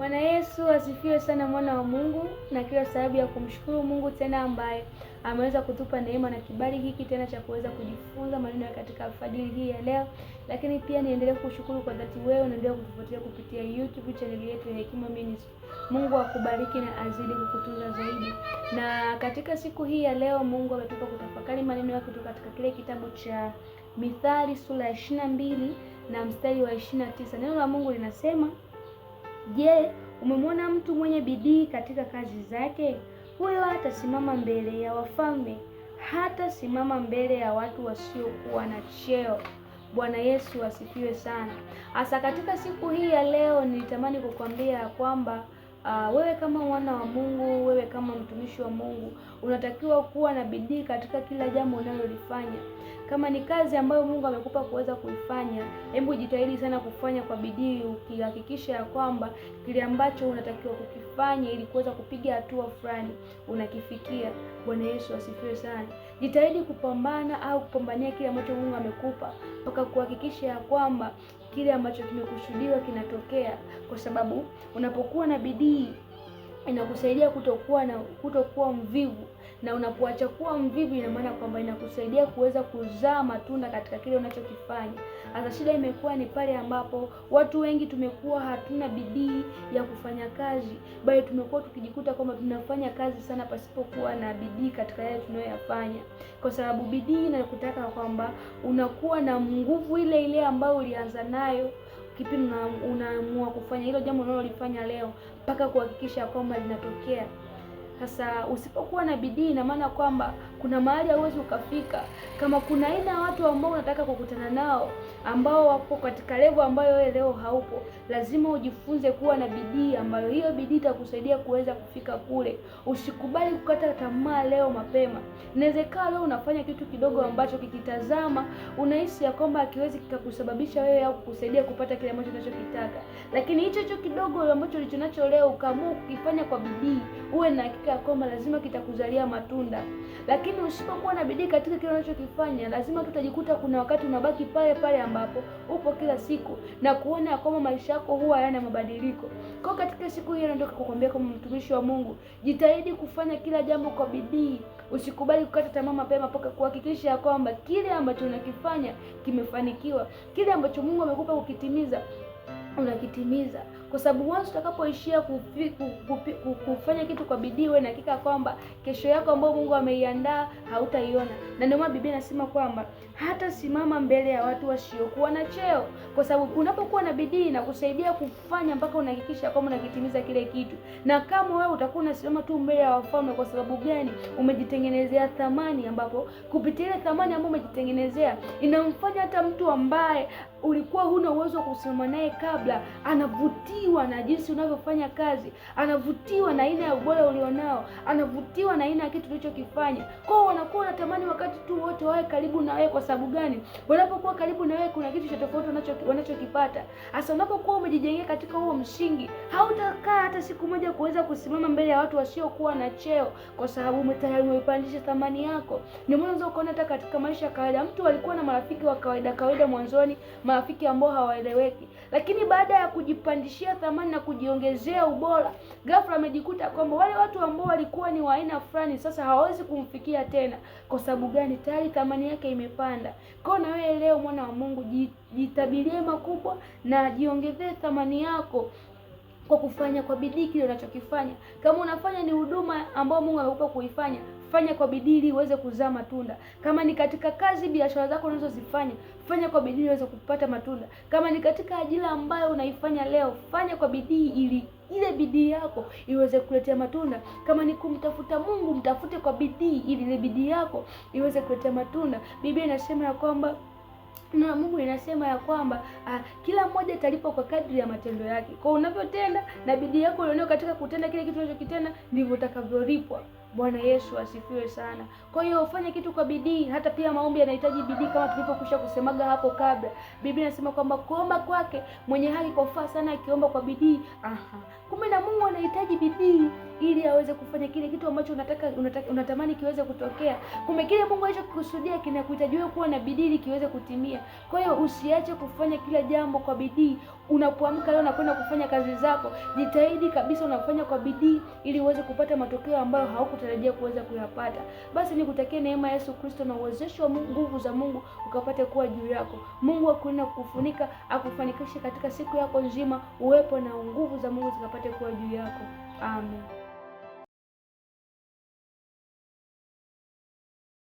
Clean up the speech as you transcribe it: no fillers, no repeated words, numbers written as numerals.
Bwana Yesu asifiwe sana, mwana wa Mungu, na kila sababu ya kumshukuru Mungu tena ambaye ameweza kutupa neema na kibali hiki tena cha kuweza kujifunza maneno ya katika alfajiri hii ya leo. Lakini pia niendelee kushukuru kwa dhati wewe unaendelea kutufuatilia kupitia YouTube channel yetu ya Hekima Ministry. Mungu akubariki na azidi kukutunza zaidi. Na katika siku hii ya leo Mungu ametupa kutafakari maneno yake kutoka katika kile kitabu cha Mithali sura ya 22 na mstari wa 29. Neno la Mungu linasema, Je, umemwona mtu mwenye bidii katika kazi zake? Huyo hatasimama mbele ya wafalme, hata simama mbele ya watu wasiokuwa na cheo. Bwana Yesu asifiwe sana. Hasa katika siku hii ya leo nilitamani kukwambia kwamba wewe kama mwana wa Mungu, wewe kama mtumishi wa Mungu, unatakiwa kuwa na bidii katika kila jambo unalolifanya. Kama ni kazi ambayo Mungu amekupa kuweza kuifanya, hebu jitahidi sana kufanya kwa bidii, ukihakikisha ya kwamba kile ambacho unatakiwa kukifanya ili kuweza kupiga hatua fulani unakifikia. Bwana Yesu asifiwe sana. Jitahidi kupambana au kupambania kile ambacho Mungu amekupa mpaka kuhakikisha ya kwamba kile ambacho kimekusudiwa kinatokea, kwa sababu unapokuwa na bidii inakusaidia kutokuwa mvivu, na unapoacha kuwa mvivu ina maana kwamba inakusaidia kuweza kuzaa matunda katika kile unachokifanya. Sasa shida imekuwa ni pale ambapo watu wengi tumekuwa hatuna bidii ya kufanya kazi, bali tumekuwa tukijikuta kwamba tunafanya kazi sana pasipokuwa na bidii katika yale tunayoyafanya, kwa sababu bidii inakutaka kwamba unakuwa na nguvu ile ile ambayo ulianza nayo kipindi unaamua kufanya hilo jambo unalolifanya leo mpaka kuhakikisha kwamba linatokea. Sasa usipokuwa na bidii, ina maana kwamba kuna mahali hauwezi ukafika. Kama kuna aina ya watu ambao unataka kukutana nao ambao wapo katika level ambayo wewe leo haupo, lazima ujifunze kuwa na bidii, ambayo hiyo bidii itakusaidia kuweza kufika kule. Usikubali kukata tamaa leo mapema. Inawezekana leo unafanya kitu kidogo ambacho kikitazama unahisi ya kwamba hakiwezi kikakusababisha wewe au kukusaidia kupata kile ambacho unachokitaka, lakini hicho hicho kidogo ambacho ulichonacho leo ukaamua kukifanya kwa bidii, uwe na hakika kwamba lazima kitakuzalia matunda. Lakini usipokuwa na bidii katika kile unachokifanya, lazima tutajikuta kuna wakati unabaki pale pale ambapo upo kila siku na kuona kwamba maisha yako huwa hayana mabadiliko. Kwa katika siku hii nataka kukwambia kama mtumishi wa Mungu, jitahidi kufanya kila jambo kwa bidii. Usikubali kukata tamaa mapema mpaka kuhakikisha kwamba kile ambacho unakifanya kimefanikiwa, kile ambacho Mungu amekupa kukitimiza unakitimiza, kwa sababu once utakapoishia kufanya kitu kwa bidii, wewe na hakika kwamba kesho yako ambayo Mungu ameiandaa hautaiona. Na ndio maana Biblia inasema kwamba hata simama mbele ya watu wasiokuwa na cheo, kwa sababu unapokuwa na bidii na kusaidia kufanya mpaka unahakikisha kwamba unakitimiza kile kitu. Na kama wewe utakuwa unasimama tu mbele ya wafalme, kwa sababu gani? Umejitengenezea thamani, ambapo kupitia ile thamani ambayo umejitengenezea inamfanya hata mtu ambaye ulikuwa huna uwezo wa kusimama naye kabla anavutiwa na jinsi unavyofanya kazi, anavutiwa na aina ya ubora ulionao, anavutiwa na aina ya kitu ulichokifanya. Kwa hiyo wanakuwa wanatamani wakati tu wote wawe karibu na wewe. Kwa sababu gani? Wanapokuwa karibu na wewe kuna kitu cha tofauti wanachokipata. Hasa unapokuwa umejijengea katika huo msingi, hautakaa hata siku moja kuweza kusimama mbele ya watu wasiokuwa na cheo, kwa sababu tayari umeipandisha thamani yako. Ndio maana unaweza kuona hata katika maisha ya kawaida mtu alikuwa na marafiki wa kawaida kawaida mwanzoni, marafiki ambao hawaeleweki, lakini baada ya kujipandishia thamani na kujiongezea ubora, ghafla amejikuta kwamba wale watu ambao walikuwa ni wa aina fulani sasa hawawezi kumfikia tena. Kwa sababu gani? Tayari thamani yake imepanda. Kwa na wewe leo, mwana wa Mungu, jitabirie makubwa na jiongezee thamani yako kwa kufanya kwa bidii kile unachokifanya. Kama unafanya ni huduma ambayo Mungu amekupa kuifanya, fanya kwa bidii ili uweze kuzaa matunda. Kama ni katika kazi, biashara zako unazozifanya, fanya kwa bidii uweze kupata matunda. Kama ni katika ajira ambayo unaifanya leo, fanya kwa bidii ili ile bidii yako iweze kuletea matunda. Kama ni kumtafuta Mungu, mtafute kwa bidii ili ile bidii yako iweze kuletea matunda. Biblia inasema ya kwamba na Mungu inasema ya kwamba kila mmoja atalipwa kwa kadri ya matendo yake. Kwa unavyotenda na bidii yako ulionayo katika kutenda kile kitu unachokitenda ndivyo utakavyolipwa. Bwana Yesu asifiwe sana. Kwa hiyo fanya kitu kwa bidii. Hata pia maombi yanahitaji bidii, kama tulivyokwisha kusemaga hapo kabla. Biblia inasema kwamba kuomba kwake mwenye haki kwafaa sana akiomba kwa bidii. Aha, kumbe na Mungu anahitaji bidii. ili aweze kufanya kile kitu ambacho unatamani kiweze kutokea. Kumbe kile Mungu alichokusudia kinakuhitaji wewe kuwa na bidii ili kiweze kutimia. Kwa hiyo usiache kufanya kila jambo kwa bidii. Unapoamka leo na kwenda kufanya kazi zako, jitahidi kabisa, unafanya kwa bidii ili uweze kupata matokeo ambayo haukutarajia kuweza kuyapata. Basi nikutakie neema ya Yesu Kristo na uwezesho wa nguvu za Mungu ukapate kuwa juu yako. Mungu akulinde, kukufunika, akufanikishe katika siku yako nzima. Uwepo na nguvu za Mungu zikapate kuwa juu yako. Amen.